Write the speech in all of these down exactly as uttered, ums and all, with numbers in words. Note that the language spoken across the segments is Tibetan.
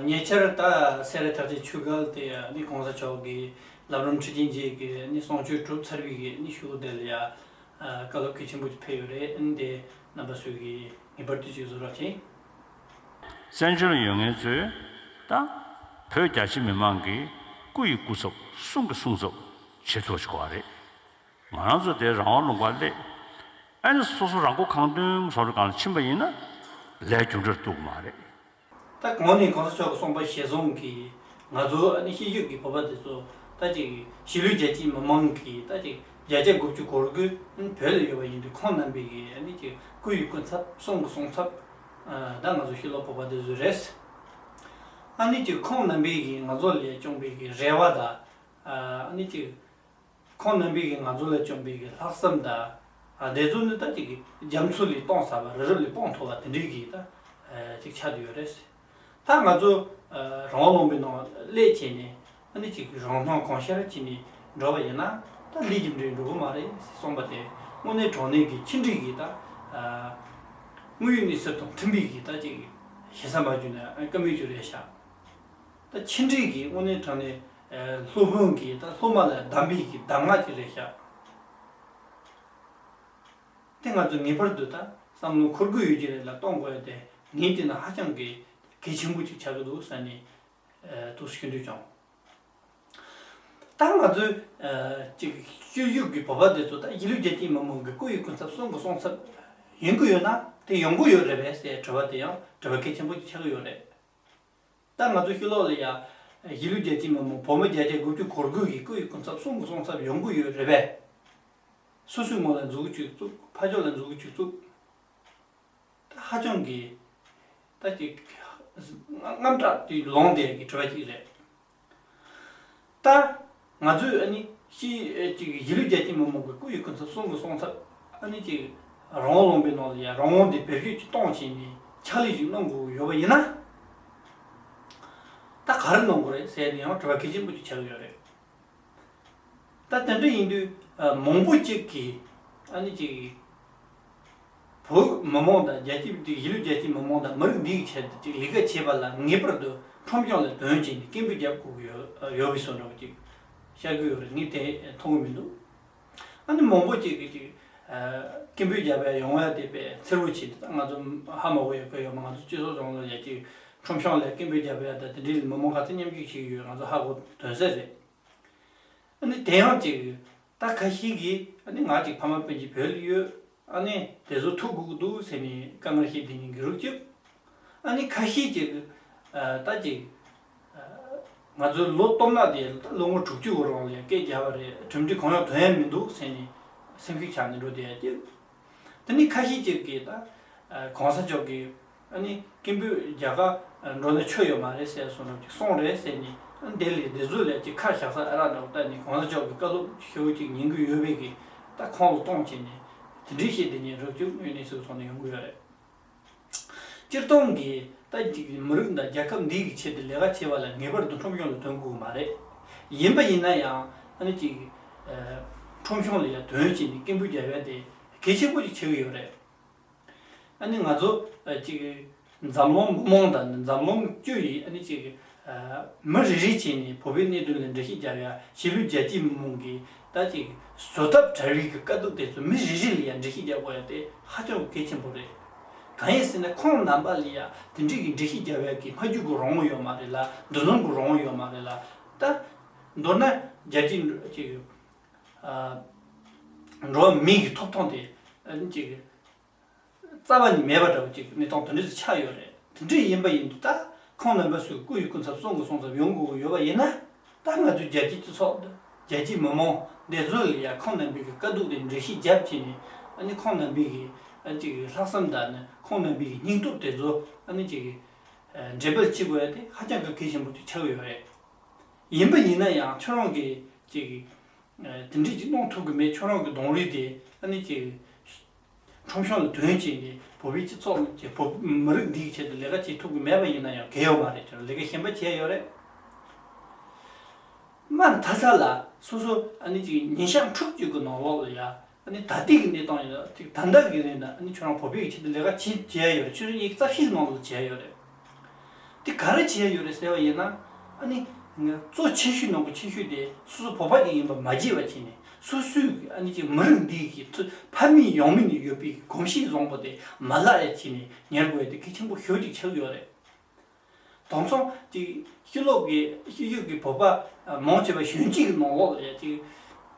ཉེ་ཆར་ད་སེ་ར་ཐེག་ཆེན་ཆོས་སྒར་དེ་ནི་གོང་ས་མཆོག་གིས་ལམ་རིམ་ཁྲིད་ཀྱི་རྗེས་ཀྱི་ནི་གསུང་ཆོས་གྲུབ་ཚར་བའི་གི་ནི་ཤུལ་དེ་ལ་ཡ་བཀའ་སློབ་གལ་ཆེན་པོ་ཅིག་ཕེབས་ཡོད་རེད། ཨ་ནི་དེ་རྣམ་པ་ཚོས་གི་ངེས་པར་དུ་ཅིག་གཟིགས་རོགས་གྱིས། བཙན་བྱོལ་ཡོད་མཁན་ཚོས་ད་བོད་རྒྱ་ཆེ་མི་མང་གི་སྐུ་ཡི་སྐུ་ཚབ་གསུང་གི་གསུང་ཚབ་བྱེད་ཐུབ་ཅིག་དགོས་པ་རེད། ང་རང་ཚོ་དེ་རང་དབང་ལུང་པར་སླེབས། ཨ་ནི་སོ་སོ་རང་མགོ་གང་ཐོན་བཟོ་འདྲ་གང་ལ་ཕྱིན་པ་ཡིན་ན་ལས་རྒྱུ་འབྲས་ཐོབ་ཀྱི་མ་རེད། ད་གོང་ནས་གོང་ས་མཆོག་གི་གསུངས་པ་གཞིར་བཟུང་གིས་ང་ཚོ་ཨ་ནི་ཤེས་རྒྱུད་ཀྱི་བོད་པ་དེ་ཚོ་ད་ཅིག་གཞིས་ལུས་རྒྱལ་སྤྱིའི་མི་མང་གིས་ད་ཅིག་བརྒྱ་ཆ་དགུ་བཅུ་གོ་དགུ་བོད་ལ་ཡོད་པ་ཡིན་དུས་ཁོང་རྣམ་པས་ཀྱི་ཨ་ནི་ཅིག་སྐུ་ཡི་སྐུ་ཚབ་གསུང་གི་གསུང་ཚབ་ད་ང་ཚོ་ཤེས་ལོ་བོད་པ་དེ་ཚོ་རེད། ཨ་ནི་ཅིག་ཁོང་རྣམ་པས་ཀྱི་ང་ཚོ་ལ་བཅངས་པའི་གི་རེ་བ་དང་ཨ་ནི་ཅིག་ཁོང་རྣམ་པས་ཀྱིས་ང་ཚོ་ལ་བཅངས་པའི་གི་ལྷག་བསམ་དང་། ཨ་དེ་ཚོ་ནི་ད་ཅིག་གི་རྒྱ་མཚོ་ལས་གཏོང་ཟབ་པ་རི་རབ་ལས་སྤུངས་མཐོ་བ་དེ་འདྲའི་གི་ད་ཅིག་ཆགས་བསྡད་ཡོད་རེད། ད་ང་ཚོ་རང་དབང་ལུང་པའི་ནང་སླེབས་བྱས་ནས་ཨ་ནི་ཅིག་རང་སྣང་གང་ཤར་བྱས་ནས་འགྲོ་བ་ཡིན་ན་ད་ལས་ཀྱི་འབྲས་འགྲོ་གི་མ་རེད་གསུངས་པ་དེ་དངོས་གནས་དྲང་གནས་ཀྱི་ཆིག་སྒྲིལ་གྱི་ད་དངོས་ཡོད་གནས་ཚུལ་དང་མཐུན་པའི་གི་ད་ཅིག་ཞེ་ས་མ་བརྗོད་ན་བཀའ་མོལ་རྒྱུ་རེད་ཤག་ད་ཆིག་སྒྲིལ་གྱི་དངོས་གནས་དྲང་གནས་སློབ་དཔོན་གྱིས་ད་སློབ་མ་ལ་གདམས་པའི་གི་གདམས་ངག་ཅིག་རེད་ཤག་དེ་ང་ཚོས་ངེས་པར་དུ་ད་བསམ་བློ་འཁོར་དགོས་ཡོད་ཀྱི་རེད་ལ་གཏོང་དགོས་ཡ་དེ་ངས་བལྟས་ན་ཧ་ཅང་གི་གལ་ཆེན་པོ་ཅིག་ཆགས་ཀྱི་འདུག་ཟེར་ནས་ཐུགས་སུ་ཞུ་འདོད་བྱུང་། ད་ང་ཚོས་ཅིག་སྤྱི་ཡོངས་ཀྱི་བོད་པ་དེ་ཚོ་ད་གཞིས་ལུས་རྒྱལ་སྤྱིའི་མི་མང་གི་སྐུ་ཡི་སྐུ་ཚབ་གསུང་གི་གསུང་ཚབ་ཡིན་གྱི་ཡོད་ན་དེ་ཡོང་གི་ཡོད་རེད་པས་ཟེར་དྲི་བ་དེ་ཡང་དྲི་བ་གལ་ཆེན་པོ་ཅིག་ཆགས་ཀྱི་ཡོད་རེད། ད་ང་ཚོ་ཕྱི་ལོགས་ལ་ཡ་གཞིས་ལུས་རྒྱལ་སྤྱིའི་མི་མང་བོད་མི་བརྒྱ་ཆ་དགུ་བཅུ་གོ་དགུ་གི་སྐུ་ཡི་སྐུ་ཚབ་གསུང་གི་གསུང་ཚབ་ཡོང་གི་ཡོད་རེད་པས། སོ་སོའི་ངོས་ལ་མཛུབ་གུ་གཅིག་བཙུགས། ཕར་ཕྱོགས་ལ་མཛུབ་གུ་གཅིག་བཙུགས། ད་ཧ་ཅང་གི་ད་ཅིག་དངངས་སྐྲག་དེ་ལངས་བསྡད་ཀྱི་དྲི་བ་གཅིག་རེད། ད་ང་ཚོས་ཨ་ནི་ཕྱི་ཅིག་གཞིས་ལུས་རྒྱལ་སྤྱིའི་མི་མང་གི་སྐུ་ཡི་སྐུ་ཚབ་གསུང་གི་གསུང་ཚབ་ཨ་ནི་ཅིག་རང་དབང་ལུང་པའི་ནང་ལ་ཡ་རང་དབང་དེ་བེད་སྤྱོད་ཅིག་གཏོང་བྱས་ནས་ཕྱག་ལས་ཅིག་གནང་དགོས་ཀྱི་ཡོད་པ་ཡིན་ན། ད་ག་རེ་གནང་དགོས་རེད་ཟེར་ནས་ཡང་དྲི་བ་གལ་ཆེན་པོ་ཅིག་ཆགས་ཀྱི་ཡོད་རེད། ད་དེ་འདྲ་ཡིན་དུས་མང་པོ་ཅིག་གིས་ཨ་ནི་ཅིག་བོད་མི་མང་དང་རྒྱལ་སྤྱི་དེ་གཞིས་ལུས་རྒྱལ་སྤྱིའི་མི་མང་དང་མི་རིགས་འདིའི་ཆེད་དུ་ཅིག་ལས་ཀ་བྱེད་པ་ལ་ངེས་པར་དུ་ཁྲོམ་གཞུང་ལ་དོན་བྱས་ནས་སྐད་འབོད་རྒྱབ་དགོས་ཀྱི་ཡོད་ཡོད་པའི་བཟོ་འདྲ་བོ་ཅིག་བཤད་ཀྱི་ཡོད་རེད། ངས་དེ་མཐོང་གི་མི་འདུག་ཨ་ནི་མང་པོ་ཅིག་གིས་ཅིག་སྐད་འབོད་རྒྱབ་ཡ་ཡོང་ཡ་དེ་དཔེ་འཚེར་པོ་བྱས་འདུག་ད་ང་ཚོ་ཧ་མ་གོ་ཡ་གོ་ཡོད་མ། ང་ཚོ་སྤྱི་ཚོགས་ནང་ལ་ཡ་ཅིག་ཁྲོམ་གཞུང་ལ་སྐད་འབོད་རྒྱབ་ཡ་ད་དེ་འདྲའི་མི་མང་ག་ཚོད་མཉམ་ཞུགས་བྱེད་ཀྱི་ཡོད་ང་ཚོ་ཧ་གོ་དོན་གསལ་རེད། ཨ་ནི་དེ་ཡང་ཅིག་ད་ཁ་ཤས་ཀྱིས་ཨ་ནི་ང་ཅིག་ཕ་མ་སྤུན་མཆེད་བོད་ལ་ཡོད། ཨ་ནི་དེ་ཚོ་ཐུག་དགོས་ཀྱི་འདུག་ཟེར་ནས་དཀའ་ངལ་བཤད་བསྡད་མཁན་གྱི་རིགས་ཅིག་ཨ་ནི་ཁ་ཤས་ཅིག་ཨ་ད་ཅིག་ཨ་ང་ཚོའི་ལོ་སྟོབས་ན་དེ་ལོ་ངོ་དྲུག་ཅུ་གི་རིང་ལ་སྐད་རྒྱབ་པ་རེད། གྲུབ་འབྲས་གང་ཡང་ཐོན་ཡ་མི་འདུག་ཟེར་ནས་སེམས་ཤུགས་ཆག་ནས་འགྲོ་བསྡད་ཡ་ཅིག་དེ་ནས་ཁ་ཤས་ཅིག་གིས་ད་ཨ་གོང་ས་མཆོག་གིས་ཨ་ནི་སྐད་འབོད་རྒྱག་ག་འགྲོ་ན་ཆོ་ཡོད་མ་རེད་ཟེར་སོང་འདྲ་ཅིག་གསུངས་རེད་ཟེར་ནས་ཨ་འདི་ལས་འདི་ཚོ་ལས་ཅིག་ཁ་བཞག་ས་ཨ་རག་འདྲ་བོ་ལྟ་ནས་གོང་ས་མཆོག་གི་བཀའ་སློབ་ཞེ་པོ་ཅིག་ཉན་གི་ཡོད་པའི་གི་ད་ཁོང་ལ་གཏོང་བྱས་ནས་དེ་འདྲའི་བཤད་བསྡད་མཁན་རིགས་ཅིག་དངོས་གནས་ཚུལ་སོང་ནས་ཡོང་གི་ཡོད་རེད། སྤྱིར་བཏང་གི་ད་ཅིག་མི་རིགས་དང་རྒྱལ་ཁབ་འདི་གི་ཆེད་དུ་ལས་ཀ་བྱེད་པ་ལ་ངེས་པར་དུ་ཁྲོམ་གཞུང་ལ་དོན་དགོས་ཀྱི་མ་རེད། ཡིན་པ་ཡིན་ན་ཡང་ཨ་ནི་ཅིག་ཨ་ཁྲོམ་གཞུང་ལ་ཡང་དོན་བྱས་ནས་སྐད་འབོད་རྒྱབ་ཡ་དེ་གལ་ཆེན་པོ་ཅིག་ཆགས་ཀྱི་ཡོད་རེད། ཨ་ནི་ང་ཚོ་ཨ་ཅིག་འཛམ་གླིང་མི་མང་དང་འཛམ་གླིང་སྤྱི་ཡི་ཨ་ནི་ཅིག་ཨ་མི་རེ་རེ་བྱས་ནས་བོད་པའི་གནད་དོན་ལ་འགྲེལ་བཤད་རྒྱབ་ཡ་གཞིས་ལུས་རྒྱལ་སྤྱིའི་མི་མང་གིས་ད་ཅིག་བཟོད་ཐབས་བྲལ་བའི་གི་དཀའ་སྡུག་དེ་ཚོ་མི་རེ་རེ་ལ་ཡང་འགྲེལ་བཤད་རྒྱག་དགོས་ཡ་དེ་ཧ་ཅང་གི་གལ་ཆེན་པོ་རེད། གང་ཡིན་ཟེར་ན་ཁོང་རྣམ་པ་ལ་ཡ་དེ་འདྲའི་གི་འགྲེལ་བཤད་རྒྱག་ཡ་གི་སྨྲ་བརྗོད་ཀྱི་རང་དབང་ཡོད་མ་རེད་ལ་འདུ་འཛོམས་ཀྱི་རང་དབང་ཡོད་མ་རེད་ལ། ད་མདོར་ན་རྒྱལ་སྤྱིའི་ཅིག་ཨ་འགྲོ་བ་མིའི་གི་ཐོབ་ཐང་དེ་ཨ་ནི་ཅིག་རྩ་བ་ནས་མེད་པ་འདྲ་བོ་ཅིག་གནས་སྟངས་དེ་འདྲ་ཞིག་ཆགས་ཡོད་རེད། དེ་འདྲ་ཡིན་པ་ཡིན་དུས་ད་ཁོང་རྣམ་པ་ཚོས་སྐུ་ཡི་སྐུ་ཚབ་གསུང་གི་གསུང་ཚབ་ཡོང་དགོས་ཀྱི་ཡོད་པ་ཡིན་ན་ད་ང་ཚོའི་རྒྱལ་སྤྱིའི་སྤྱི་ཚོགས་འདི་རྒྱལ་སྤྱིའི་མི་མང་འདི་ཚོ་ལ་ཡ་ཁོང་རྣམ་པའི་གི་དཀའ་སྡུག་དེ་འགྲེལ་བཤད་རྒྱབ་བྱས་ནས་ཨ་ནི་ཁོང་རྣམ་པའི་གི་ཨ་ཅིག་ལྷག་བསམ་དང་ནི་ཁོང་རྣམ་པའི་གི་སྙིང་སྟོབས་དེ་ཚོ་ཨ་ནི་ཅིག་འགྲེལ་པར་བྱེད་དགོས་ཡ་དེ་ཧ་ཅང་གི་གལ་ཆེན་པོ་ཅིག་ཆགས་ཡོད་རེད། ཡིན་པ་ཡིན་ན་ཡང་ཁྱོད་རང་གིས་ཅིག་དེ་འདྲས་ཅིག་གནང་ཐུབ་ཀྱི་མེད། ཁྱོད་རང་གི་གདོང་རིས་དེ་ཨ་ནི་ཅིག་ཁྲོམ་གཞུང་ལ་དོན་བྱས་ནས་བོད་པའི་སྤྱི་ཚོགས་ཀྱི་བོད་མི་རིགས་འདིའི་ཆེད་དུ་ལས་ཀ་བྱེད་ཐུབ་ཀྱི་མེད་པ་ཡིན་ན་ཡང་གལ་ཡོད་མ་རེད། ཁྱོད་ལས་ཀ་གཞན་པ་བྱས་ཡོད་རེད། མ་མཐའ་ས་ལ་སོ་སོ་ཨ་ནི་ཅིག་ཉིན་ཞག་ཕྲུགས་གཅིག་གི་ནང་ལོགས་ལ་ཡ་ཨ་ནི་ད་ལྟའི་གི་གནས་སྟངས་ཡིན་ན་ཅིག་ད་ལྟ་གི་རིང་ལ་ཨ་ནི་ཁྱོད་རང་བོད་པའི་ཆེད་དུ་ལས་ཀ་བྱེད་བྱས་ཡོད་རེད། ཆུ་ཚོད་ཉི་ཤུ་རྩ་བཞིའི་ནང་ལ་བྱས་ཡོད་རེད། དེ་ག་རེ་བྱས་ཡོད་རེད་ཟེར་བ་ཡིན་ན། ཨ་ནི་གཙོ་ཆེ་ཤོས་ནང་གི་ཆེ་ཤོས་དེ་སོ་སོ་བོད་པ་ཅིག་ཡིན་པ་མ་བརྗེད་པ་བྱས་ནས། སོ་སོའི་ཨ་ནི་ཅིག་མི་རིགས་འདི་གི་ཐུ་ཕ་མེས་ཡང་མེས་ནས་ཡོད་པའི་གོམས་གཤིས་བཟང་པོ་དེ་མ་བརླག་ཡ་བྱས་ནས་ཉར་དགོས་ཡ་དེ་གལ་ཆེན་པོ་ཞེ་པོ་ཅིག་ཆགས་ཡོད་རེད། དེང་སང་ཅིག་ཕྱི་ལོགས་ཀྱི་ཕྱི་རྒྱལ་གྱི་བོད་པ་མང་ཆེ་བ་གཞོན་སྐྱེས་ཀྱི་ནང་ལོགས་ལ་ཡ་ཅིག་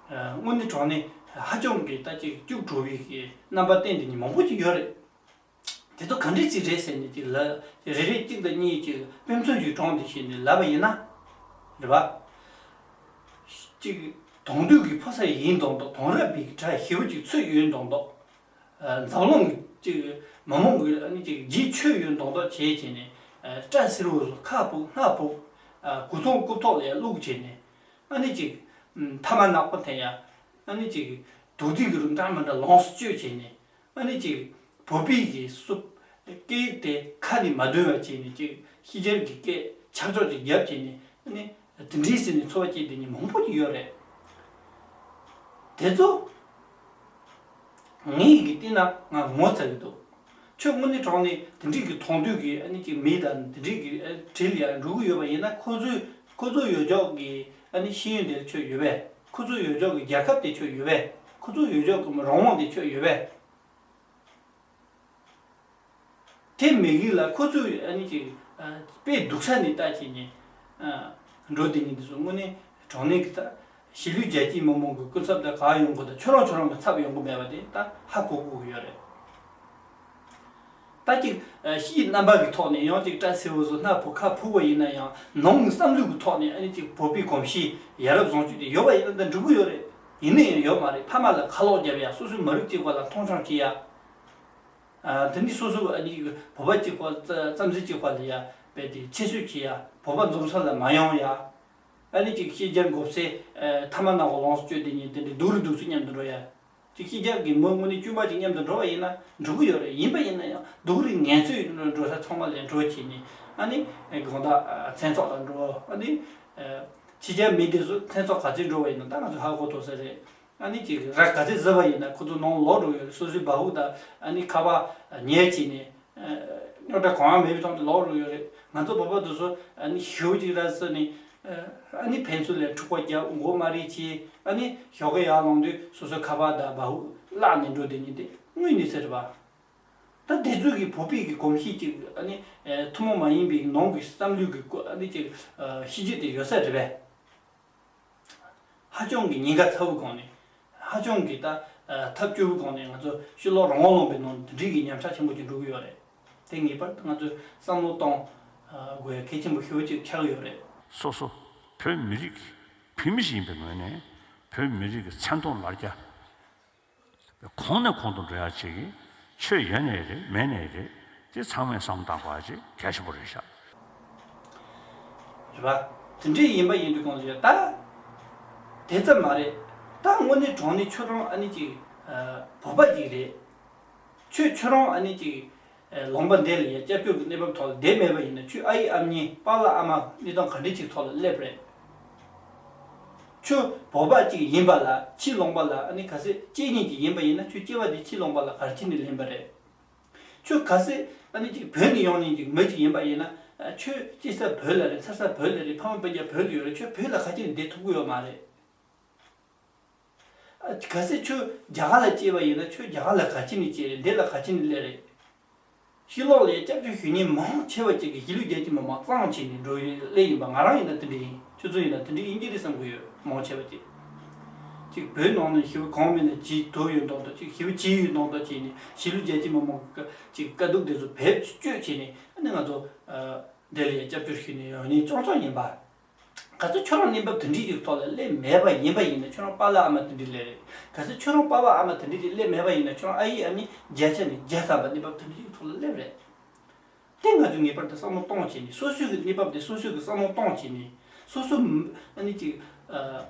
དངོས་གནས་དྲང་གནས་ཧ་ཅང་གི་ད་ཅིག་སྐྱུག་བྲོ་བའི་གི་རྣམ་པ་བསྟན་དེ་ཉིད་མང་པོ་ཅིག་ཡོད་རེད། དེ་ཚོ་ག་འདྲས་ཅིག་རེད་ཟེར་ནས་ཅིག་ལ་རེ་རེ་གཅིག་དང་གཉིས་ཅིག་དཔེ་མཚོན་ཅིག་དྲངས་ཏེ་བཤད་ནས་ལབ་པ་ཡིན་ན། རེད་པ། ཅིག་དོང་དུད་ཀྱི་ཕོ་གསར་ཡིན་མདོག་མདོག་དོང་རབ་པའི་གྲྭ་ཞེ་པོ་ཅིག་ཚུད་ཡོད་མདོག་མདོག་འཛམ་གླིང་གི་ཅིག་མི་མང་གི་ཨ་ནི་ཅིག་རྗེས་ཆོད་ཡོད་མདོག་མདོག་བྱས་བྱས་ནས། སྐྲ་སེར་པོ་ཚོ་ཁ་ཕུབ་སྔ་ཕུབ། སྐུ་ཚང་རྐུབ་ཐོག་ལ་ཡར་བླུགས་བྱས་ནས། ཨ་ནི་ཅིག་ཐ་མག་ནག་པོ་འཐེན་ཡ། ཨ་ནི་ཅིག་དོག་སྡེ་གི་རུ་འདྲ་མི་འདྲ་ལོངས་སུ་སྤྱོད་བྱས་ནས། ཨ་ནི་ཅིག་བོད་པའི་གི་སུ་སྐད་ཡིག་དེ་ཁ་ནས་མ་འདོན་པ་བྱས་ནས། ཅིག་ཕྱི་རྒྱལ་གྱི་སྐད་ཆག་ཆོག་ཅིག་བརྒྱབ་བྱས་ནས། ཨ་ནི་དེ་འདྲའི་ཟེར་ནས་འཚོ་བ་སྐྱེལ་བསྡད་མཁན་མང་པོ་ཅིག་ཡོད་རེད། དེ་ཚོ་ངའི་གི་སྟེང་ན་ང་ངོ་ཚ་གི་འདུག་ཁྱོད་དངོས་གནས་དྲང་གནས་དེ་འདྲའི་གི་དོང་དུད་ཀྱི་ཨ་ནི་ཅིག་མི་དང་དེ་འདྲའི་གི་ཨ་གྲལ་ལ་ཡར་འགྲོ་གི་ཡོད་པ་ཡིན་ན། ཁོ་ཚོས་ཁོ་ཚོ་ཡོད་ཆོག་གི་ཨ་ནི་ཤེས་ཡོན་དེ་ཁྱོད་ཡོད་པས། ཁོ་ཚོ་ཡོད་ཆོག་གི་རྒྱལ་ཁབ་དེ་ཁྱོད་ཡོད་པས། ཁོ་ཚོ་ཡོད་ཆོག་གི་རང་དབང་དེ་ཁྱོད་ཡོད་པས། དེ་མེད་གི་ལ་ཁོ་ཚོས་ཨ་ནི་ཅིག་དཔེ་སྡུག་ས་ནས་ལྟ་བྱས་ནས་འགྲོ་བསྡད་མཁན་དེ་ཚོ་དངོས་གནས་དྲང་གནས་ཀྱི་ད་གཞིས་ལུས་རྒྱ་ཆེའི་མི་མང་གི་སྐུ་ཚབ་དང་ག་ཡོང་གི་དང་། ཁྱོད་རང་ཁྱོད་རང་གི་ཚབ་ཡོང་གི་མེད་པ་དེ་ད་ཧ་གོ་དགོས་ཀྱི་ཡོད་རེད། ད་ཅིག་ཕྱིའི་རྣམ་པ་གི་ཐོག་ནས་ཡང་ཅིག་སྐྲ་སེར་པོ་ཚོ་སྣ་ཕུག་ཁ་ཕུག་པ་ཡིན་ན་ཡང་། ནང་གི་བསམ་བློ་གི་ཐོག་ནས་ཨ་ནི་ཅིག་བོད་པའི་གོམས་གཤིས་ཡ་རབས་བཟང་སྤྱོད་དེ་ཡོད་པ་ཡིན་ན་ད་འགྲིག་གི་ཡོད་རེད། ཡིན་ན་ཡང་ཡོད་མ་རེད། ཕ་མ་ལ་ཁ་ལོག་རྒྱབ་ཡ། སོ་སོའི་མི་རིགས་གཅིག་པ་ལ་མཐོང་ཆུང་བྱེད་ཡ། ཨ་དེ་ནི་སོ་སོ་ཨ་ནི་བོད་པ་གཅིག་པ་རྩ་རྩམ་ཟན་གཅིག་པ་ལ་ཡ་རྦད་དེ་ཁྱད་གསོད་བྱེད་ཡ། བོད་པ་འཛོམས་ས་ལ་མ་ཡོང་ཡ། ཨ་ནི་ཅིག་ཕྱི་རྒྱལ་མགོ་སེར་ཐ་མག་ནག་པོ་ལོངས་སུ་སྤྱོད་བསྡད་མཁན་དེ་འདྲའི་སྡུག་རུ་སྡུག་ཚུལ་མཉམ་དུ་འགྲོ་ཡ། ཅིག་ཕྱི་རྒྱལ་གྱི་མི་དངོས་གནས་དཀྱུས་མ་ཅིག་མཉམ་དུ་འགྲོ་བ་ཡིན་ན་འགྲིག་གི་ཡོད་རེད། ཡིན་པ་ཡིན་ན་ཡང་སྡུག་རུས་ངལ་རྩོལ་འགྲོ་ས་ཚང་མ་ལ་འགྲོ་བྱས་ནས། ཨ་ནི་དགོང་དག་མཚན་ཚོགས་ལ་འགྲོ། ཨ་ནི་ཕྱི་རྒྱལ་མི་དེ་ཚོ་མཚན་ཚོགས་ག་ཚོད་འགྲོ་བ་ཡིན་ན་ད་ང་ཚོ་ཧ་གོ་ཐུབ་ས་རེད། ཨ་ནི་ཅིག་ར་ག་ཚོད་བཟི་བ་ཡིན་ན་ཁོ་ཚོ་ནང་ལོག་འགྲོ་ཡོད་རེད། སོ་སོའི་སྦ་ཧུ་དང་ཨ་ནི་ཁ་པར་ཉལ་བྱས་ནས། རྙོག་དྲ་གང་ཡང་མེད་པའི་ཐོག་ཏུ་ལོག་འགྲོ་ཡོད་རེད། ང་ཚོ་བོད་པ་དེ་ཚོ་ཨ་ནི་ཞེ་པོ་ཅིག་ར་བཟི་ནས། ཨ་ནི་ཕན་ཚུན་ལ་འཁྲུག་པ་རྒྱབ། མགོ་དམར་རིལ་བྱས། ཨ་ནི་ཞོགས་ཀས་ཡར་ལངས་དུས་སོ་སོའི་ཁ་པར་དང་སྦ་ཧུ་བརླག་ནས་འགྲོ་བསྡད་མཁན་དེ་དངོས་གནས་ཟེར་བ། ད་དེ་ཚོ་གི་བོད་པའི་གི་གོམས་གཤིས་ཅིག་ཨ་ནི་ཐུན་མོང་མ་ཡིན་པའི་ནང་གི་བསམ་བློའི་གི་ཨ་ནི་ཅིག་ཤེས་བྱེད་དེ་ཡོད་ས་རེད་པས། ཧ་ཅང་གི་ཉེན་ཁ་ཚ་བོའི་སྒང་ནས། ཧ་ཅང་གི་ད་ཐབས་སྐྱོ་བོའི་སྒང་ནས་ང་ཚོ་ཕྱི་ལོགས་རང་དབང་ལུང་པའི་ནང་འདི་འདྲའི་གི་ཉམས་ཆག་ཆེན་པོ་ཅིག་འགྲོ་གི་ཡོད་རེད། དེ་ངེས་པར་དུ་ང་ཚོས་བསམ་བློ་གཏོང་དགོས་ཡ་གལ་ཆེན་པོ་ཞེ་པོ་ཅིག་ཆགས་ཀྱི་ཡོད་རེད། སོ་སོ་བོད་མི་རིགས་ཀྱི་བོད་མི་ཞིག་ཡིན་པའི་ངོས་ནས་བོད་མི་རིགས་ཀྱི་མཚན་མཐོང་ལར་རྒྱ་གོང་ནས་གོང་དུ་འགྲོ་ཡ་ཅིག་གི་ཆོས་ཡོད་ནའི་རེད། མེད་ནའི་རེད། དེ་ཚང་མས་བསམ་བློ་བཏང་དགོས་ཡ་ཅིག་གལ་ཆེན་པོ་རེད་ཤག་རེད་པ། དེ་འདྲའི་ཡིན་པ་ཡིན་དུས་གང་ལ་ཡོད་ད། དེ་ཙམ་མ་རེད། ད་དངོས་གནས་དྲང་གནས་ཁྱོད་རང་ཨ་ནི་ཅིག་བོད་པ་ཅིག་རེད། ཁྱོད་ཁྱོད་རང་ཨ་ནི་ཅིག་ལུང་པ་འདི་ལ་ཡ་སྐྱབས་བཅོལ་གྱི་གནས་བབ་ཐོག་ལ་བསྡད་མེད་པ་ཡིན་ན། ཁྱོད་ཨ་ཡེ་ཨ་མྱེས་པཱ་ལགས་ཨ་མ་གནས་སྟངས་ག་འདྲ་ཅིག་ཐོག་ལ་སླེབས་རེད། ཁྱོད་བོད་པ་ཅིག་ཡིན་པ་ལ་ཕྱིའི་ལུང་པ་ལ་ཨ་ནི་གལ་སྲིད་སྐྱེས་ཉིད་ཅིག་ཡིན་པ་ཡིན་ན། ཁྱོད་སྐྱེ་བ་འདི་ཕྱིའི་ལུང་པ་ལ་ག་རེ་བྱས་ནས་ལེན་པ་རེད། ཁྱོད་གལ་སྲིད་ཨ་ནི་ཅིག་བོད་ནས་ཡོང་ནས་ཅིག་མི་ཅིག་ཡིན་པ་ཡིན་ན། ཁྱོད་སྐྱེས་ས་བོད་ལ་རེད། འཚར་ས་བོད་ལ་རེད། ཕ་མ་སྤུན་ཀྱག་བོད་ལ་ཡོད་རེད། ཁྱོད་བོད་ལ་ག་རེ་བྱས་ནས་བསྡད་ཐུབ་ཀྱི་ཡོད་མ་རེད། ཨ་གལ་སྲིད་ཁྱོད་རྒྱ་གར་ལ་སྐྱེས་པ་ཡིན་ན། ཁྱོད་རྒྱ་གར་ལ་ག་རེ་བྱས་ནས་སྐྱེས་རེད། འདི་ལ་ག་རེ་བྱས་ནས་སླེབས་རེད། ཕྱི་ལོགས་ལ་སྐྱབས་བཅོལ་ཞུ་མཁན་མང་ཆེ་བ་ཅིག་གིས་གཞིས་ལུས་རྒྱ་ཆེ་མི་མང་གཙང་བྱས་ནས་འགྲོ་ཡི་སླེབས་ཡིན་པ། ང་རང་ཡིན་ན་དེ་འདྲ་ཡིན། ཁྱོད་ཚོ་ཡིན་ན་དེ་འདྲ་ཡིན་གྱི་རེད་བསམ་གྱི་ཡོད། མང་ཆེ་བ་ཅིག་ཅིག་བོད་ནང་ནས་ཞེ་པོ་གང་མིན་ན་བྱེད་ཐུབ་ཡོད་མདོག་མདོག་ཅིག་ཞེ་པོ་བྱེད་ཡོད་མདོག་མདོག་བྱས་ནས། གཞིས་ལུས་རྒྱ་ཆེ་མི་མང་གི་ཅིག་དཀའ་སྡུག་དེ་ཚོ་བེད་སྤྱོད་བྱས་ནས། ཨ་ནི་ང་ཚོ་འདི་ལ་ཡ་སྐྱབས་བཅོལ་ཞུས་ནས་ཡོང་ནས་ཅོང་ཅོང་ཡིན་པ། ག་ཚོད་ཁྱོད་རང་གནས་བབ་དེ་འདྲའི་ཅིག་ཐོག་ལ་སླེབས་མེད་པ་ཡིན་པ་ཡིན་ན། ཁྱོད་རང་པཱ་ལགས་ཨ་མ་དེ་འདྲའི་སླེབས་རེད། ག་ཚོད་ཁྱོད་རང་པཱ་ལགས་ཨ་མ་དེ་འདྲའི་ཅིག་སླེབས་མེད་པ་ཡིན་ན། ཁྱོད་རང་ཨ་ཡེ་ཨ་མྱེས་བརྒྱ་ཆ་ནས་བརྒྱ་ཐམ་པ་གནས་བབ་དེ་འདྲའི་ཅིག་ཐོག་ལ་སླེབས་རེད། དེ་ང་ཚོས་ངེས་པར་དུ་བསམ་བློ་གཏོང་བྱས་ནས། སོ་སོའི་གི་གནས་བབ་དེ་སོ་སོས་གི་བསམ་བློ་གཏོང་བྱས་ནས། སོ་སོ་ཨ་ནི་ཅིག་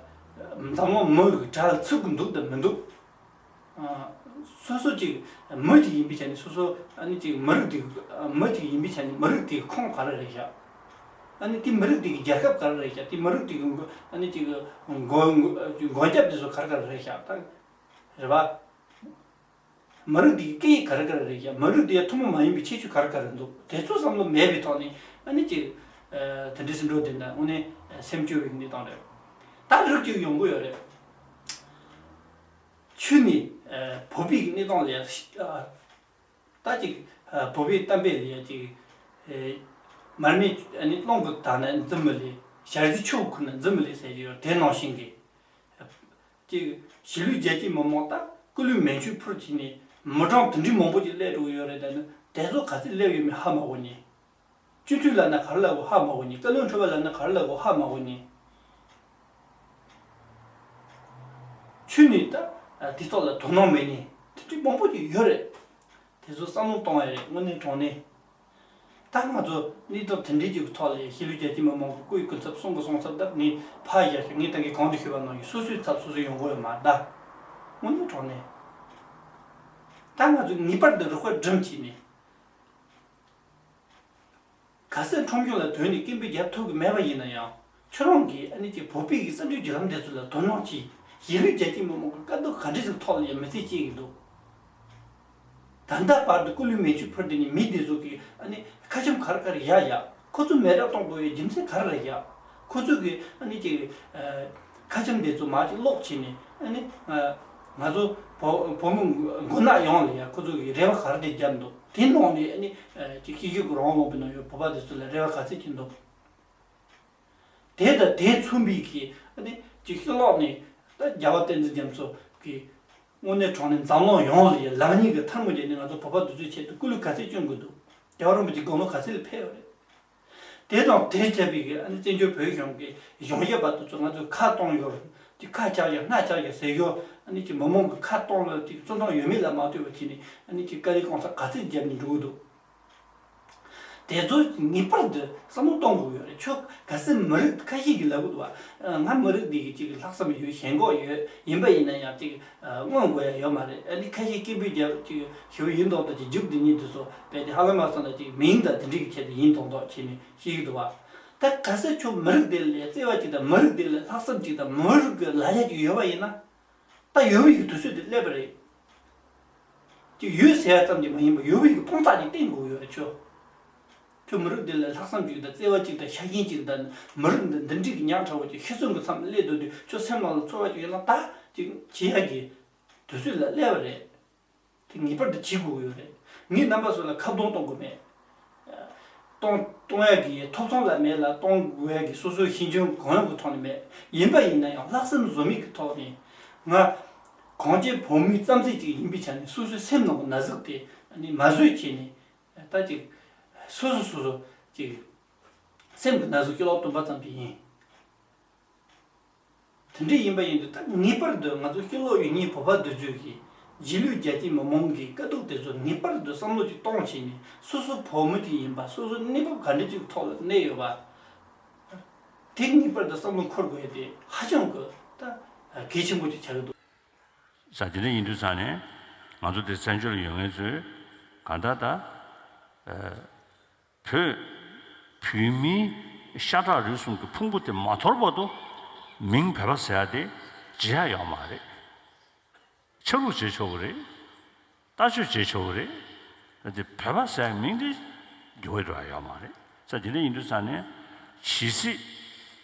འཛམ་གླིང་མི་གི་དགྲ་ལ་ཚུད་གི་འདུག་དང་མི་འདུག་སོ་སོ་ཅིག་མི་ཅིག་ཡིན་པའི་ཆ་ནས། སོ་སོ་ཨ་ནི་ཅིག་མི་རིགས་དེ་མི་ཅིག་ཡིན་པའི་ཆ་ནས། མི་རིགས་དེའི་ཁོངས་ག་རེ་རེད་ཤག་ཨ་ནི་དེ་མི་རིགས་དེ་གི་རྒྱལ་ཁབ་ག་རེ་རེད་ཤག་དེ་མི་རིགས་དེ་གི་མགོ་ཨ་ནི་ཅིག་མགོ་མགོ་མགོན་སྐྱབས་དེ་ཚོ་ག་རེ་ག་རེ་རེད་ཤག་ད་རེད་པ། མི་རིགས་དེའི་སྐད་ཡིག་ག་རེ་ག་རེ་རེད་ཡ། མི་རིགས་དེ་ཡ་ཐུན་མོང་མ་ཡིན་པའི་ཁྱད་ཆོས་ག་རེ་ག་རེ་འདུག་དེ་ཚོ་བསམ་བློ་མེད་པའི་ཐོག་ནས་ཨ་ནི་ཅིག་ཨ་དེ་འདྲའི་ཟིན་འགྲོ་དེ་འདྲ་དངོས་གནས་སེམས་སྐྱོ་བའི་གནས་སྟངས་རེད། ད་རིགས་གཅིག་ཡོང་གི་ཡོད་རེད། ཆུ་ནི་ཨ་བོད་པའི་གནས་སྟངས་ལ་ཡ་ཨ་ད་ཅིག་ཨ་བོད་པའི་གཏམ་དཔེ་ལ་ཡ་ཅིག་ཨ་མར་མེ་ཨ་ནི་རླུང་གིས་བདས་ན་འཛིན་མི་ལེགས། ཞལ་ཟས་ཆུ་བོས་ཁོལ་ན་འཛིན་མི་ལེགས་ཟེར་གྱི་ཡོད། དེ་ནང་བཞིན་གྱི། ཅིག་གཞིས་ལུས་རྒྱལ་གཅེས་མི་མང་ད་སྐུ་ལུས་མེ་མཆོད་ཕུལ་བྱས་ནས་མི་གྲངས་དེ་འདྲའི་མང་པོ་ཅིག་སླེབས་འགྲོ་གི་ཡོད་རེད། ད་ནི་དེ་ཚོ་ག་ཚོད་སླེབས་ཡོད་མེད་ཧ་མ་གོ་ནི། སྤྱི་འཐུས་ལབ་ན་ག་རེ་ལབ་དགོས་ཧ་མ་གོ་ནི། བཀའ་བློན་ཁྲི་པ་ལབ་ན་ག་རེ་ལབ་དགོས་ཧ་མ་གོ་ནི། ཆུ་ནི་ད་དེ་ཐོག་ལ་དོ་སྣང་མེད་ནི་དེ་འདྲའི་མང་པོ་ཅིག་ཡོད་རེད། དེ་ཚོ་བསམ་བློ་གཏོང་ཡ་རེད། དངོས་གནས་དྲང་གནས། ད་ང་ཚོ་གནས་སྟངས་དེ་འདྲའི་ཅིག་གི་ཐོག་ལ་གཞིས་ལུས་རྒྱལ་གཅེས་མི་མང་གི་སྐུ་ཡི་སྐུ་ཚབ་གསུང་གི་གསུང་ཚབ་ད་ངས་ཕར་བཞག་ཤག་ངས་ད་གིན་གོང་དུ་ཞུས་པ་ནང་བཞིན་སོ་སོའི་ཚབ་སོ་སོས་ཡོང་དགོས་ཡོད་མ་རེད་ད། དངོས་གནས་དྲང་གནས། ད་ང་ཚོས་ངེས་པར་དུ་རོགས་པ་སྒྲིམ་བྱས་ནས། གལ་སྲིད་ཁྲོམ་གཞུང་ལ་དོན་ནས་སྐད་འབོད་རྒྱབ་ཐུབ་ཀྱི་མེད་པ་ཡིན་ན་ཡང་། ཁྱོད་རང་གིས་ཨ་ནི་ཅིག་བོད་པའི་གི་གསར་འགྱུར་བརྒྱུད་ལམ་དེ་ཚོ་ལ་དོ་སྣང་གྱིས། གཞིས་ལུས་རྒྱལ་གཅེས་མི་མང་གི་དཀའ་སྡུག་ག་འདྲ་ཞིག་ཐོག་ལ་ཡང་མི་ཚེ་སྐྱེལ་གྱི་འདུག་ད་ལྟ་བར་དུ་སྐུ་ལུས་མེ་མཆོད་ཕུལ་དེ་ནི་མི་དེ་ཚོ་གིས་ཨ་ནི་ཁ་ཆེམས་ག་རེ་ག་རེ་བཞག་ཡ། ཁོ་ཚོ་མེ་སྲེག་གཏོང་དགོས་ཡའི་རྒྱུ་མཚན་ག་རེ་རེད་ཡ། ཁོ་ཚོ་གིས་ཨ་ནི་ཅིག་ཨ་ཁ་ཆེམས་དེ་ཚོ་མར་ཅིག་ཀློག་བྱས་ནས་ཨ་ནི་ང་ང་ཚོ་བོ་བོད་མི་མགོ་ནག་ཡོངས་ལ་ཡ་ཁོ་ཚོ་གིས་རེ་བ་ག་རེ་དེ་བརྒྱབ་འདུག་དེ་ནང་ནས་ཨ་ནི་ཅིག་ཤེས་རྒྱུད་ཀྱི་རང་དབང་ལུང་པའི་ནང་ཡོད་བོད་པ་དེ་ཚོ་ལ་རེ་བ་ག་ཚོད་ཅིག་འདུག་དེ་དང་དེ་མཚུངས་པའི་གི་ཨ་ནི་ཅིག་ཕྱི་ལོགས་ནས་ད་རྒྱལ་བ་བསྟན་འཛིན་རྒྱ་མཚོ་གི་དངོས་གནས་དྲང་གནས་འཛམ་གླིང་ཡོངས་ལ་ཡ་ལེགས་ཉེས་ཀྱི་ཐལ་མོ་སྦྱར་ནས་ང་ཚོ་བོད་པ་འདི་ཚོའི་ཆེད་དུ་སྐུ་ལུས་ག་ཚོད་སྐྱོན་དགོས་འདུག་རྒྱལ་བ་རིན་པོ་ཆེ་དགུང་ལོ་ག་ཚོད་ལ་ཕེབས་ཡོད་རེད། དེ་དང་དེ་བྱས་པའི་གི་ཨ་ནི་བཙན་བྱོལ་བོད་གཞུང་གི་གཞུང་ཞབས་པ་དེ་ཚོ་ང་ཚོས་ཁ་གཏོང་ཡོད་རེད། ཅིག་ཁ་ཆག་ཡ་སྣ་ཆག་ཡ་ཟེར་ཡོད། ཨ་ནི་ཅིག་མི་མང་གི་ཁ་གཏོང་ལ་ཅིག་བཙོན་ཐང་ཡོད་མེད་ལ་མ་ལྟོས་པ་བྱས་ནས་ཨ་ནི་ཅིག་དཀའ་ལས་གང་ཚ་ག་ཚོད་བརྒྱབ་ནས་འགྲོ་གི་འདུག་དེ་ཚོ་ངེས་པར་དུ་བསམ་བློ་གཏོང་དགོས་ཡོད་རེད། ཁྱོད་གལ་སྲིད་མི་རིགས་ཁ་ཤས་ཀྱིས་ལབ་གི་འདུག་བ། ང་མི་རིགས་འདི་གི་ཅིག་ལྷག་བསམ་ཡོད། ཞེན་ཁོག་ཡོད། ཡིན་པ་ཡིན་ན་ཡང་ཅིག་ཨ་མངོན་དགོས་ཡ་ཡོད་མ་རེད། ཨ་ནི་ཁ་ཤས་སྐད་འབོད་རྒྱབ་ཅིག་ཞུ་ཡིན་མདོག་མདོག་ཅིག་རྒྱུགས་འདི་གཉིས་འདི་ཚོ་རྦད་དེ་ཧ་ལམ་མ་སོང་ན་ཅིག་མིང་དང་དེ་འདྲའི་གི་ཆེད་དུ་ཡིན་མདོག་མདོག་བྱས་ནས་བཤད་ཀྱི་འདུག་བ། ད་གལ་སྲིད་ཁྱོད་མི་རིགས་དེ་ལ་བརྩེ་བ་ཅིག་དང་མི་རིགས་དེ་ལ་ལྷག་བསམ་ཅིག་དང་མི་རིགས་ཀྱི་ལ་རྒྱ་ཅིག་ཡོད་པ་ཡིན་ན། ད་ཡོད་པའི་གི་དུས་ཚོད་དེ་སླེབས་པ་རེད། ཅིག་ཡོད་ཟེར་ཡ་ཙམ་གྱིས་མ་ཡིན་པར་ཡོད་པའི་གི་དཔང་རྟགས་ཅིག་བསྟན་དགོས་ཡོད་རེད་ཁྱོད། ཁྱོད་མི་རིགས་འདི་ལ་ལྷག་བསམ་ཅིག་དང་བརྩེ་བ་ཅིག་དང་ཤ་ཞེན་ཅིག་དང་མི་རིགས་འདི་འདི་འདྲའི་གི་ཉག་ཕྲ་བོ་ཅིག་ཤི་གསོན་གི་མཚམས་སླེབས་འདུག་དུས་ཁྱོད་སེམས་ནང་ལ་ཚོར་བ་ཅིག་ཡོད་ན་ད་ཅིག་བྱེད་ཡ་གི་དུས་ཚོད་ལ་སླེབས་པ་རེད། དེ་ངེས་པར་དུ་བྱེད་དགོས་ཀྱི་ཡོད་རེད། ངས་རྣམ་པ་ཚོ་ལ་ཁ་རྡུང་གཏོང་དགོས་མེད། གཏོང་གཏོང་ཡ་གི་ཐོབ་ཐང་ལ་མེད་ལ་གཏོང་དགོས་ཡ་གི་སོ་སོའི་ཤེས་འཇོན་གང་ཡོང་གི་ཐོག་ནས་མེད། ཡིན་པ་ཡིན་ན་ཡང་ལྷག་བསམ་ཟོལ་མེད་ཀྱི་ཐོག་ནས་ང་གངས་ཅན་བོད་མིའི་རྩ་འཛིན་ཅིག་ཡིན་པའི་ཆ་ནས་སོ་སོའི་སེམས་ནང་གི་ན་ཟུག་དེ་ནི་མ་བཟོད་བྱས་ནས་ད་ཅིག་སོ་སོ་སོ་སོ་ཅིག་སེམས་ཀྱི་ན་ཟུག་ཅིག་ལོག་བཏོན་པ་ཙམ་ཅིག་ཡིན། དེ་འདྲ་ཡིན་པ་ཡིན་དུས་ད་ངེས་པར་དུ་ང་ཚོ་ཕྱི་ལོགས་ཡོད་མཁན་བོད་པ་འདི་ཚོས་ཀྱིས་རྗེས་ལུས་རྒྱལ་གཅེས་མི་མང་གི་དཀའ་སྡུག་དེ་ཚོ་ངེས་པར་དུ་བསམ་བློ་ཅིག་གཏོང་བྱས་ནས་སོ་སོ་བོད་མི་ཅིག་ཡིན་པ་སོ་སོ་གནས་བབ་ག་འདྲ་ཅིག་ཐོག་ལ་གནས་ཡོད་པ། དེ་ངེས་པར་དུ་བསམ་བློ་འཁོར་དགོས་ཡ་དེ་ཧ་ཅང་གི་ད་གལ་ཆེན་པོ་ཅིག་ཆགས་ཀྱི་འདུག་ས་དེ་འདྲ་ཡིན་དུས་ཙང་ནས་ང་ཚོ་དེ་བཙན་བྱོལ་ལ་ཡོད་མཁན་ཚོས་གང་ལྟར་ད། བོད། བོད་མིའི་ཤ་ཁྲག་རུས་གསུམ་གྱི་ཕུང་པོ་དེ་མ་འཐོར་བར་དུ་མིང་བོད་པ་ཟེར་ཡ་དེ་བརྗེད་ཡ་ཡོད་མ་རེད། ཆ་ལུགས་བརྗེད་ཆོག་གི་རེད། ལྟ་སྤྱོད་བརྗེད་ཆོག་གི་རེད། ད་དེ་བོད་པ་ཟེར་ཡ་མིང་དེ་འགྱུར་བ་འགྲོ་ཡ་ཡོད་མ་རེད། ས་དེ་འདྲ་ཡིན་དུས་ཙང་ནས་ཇི་སྲིད་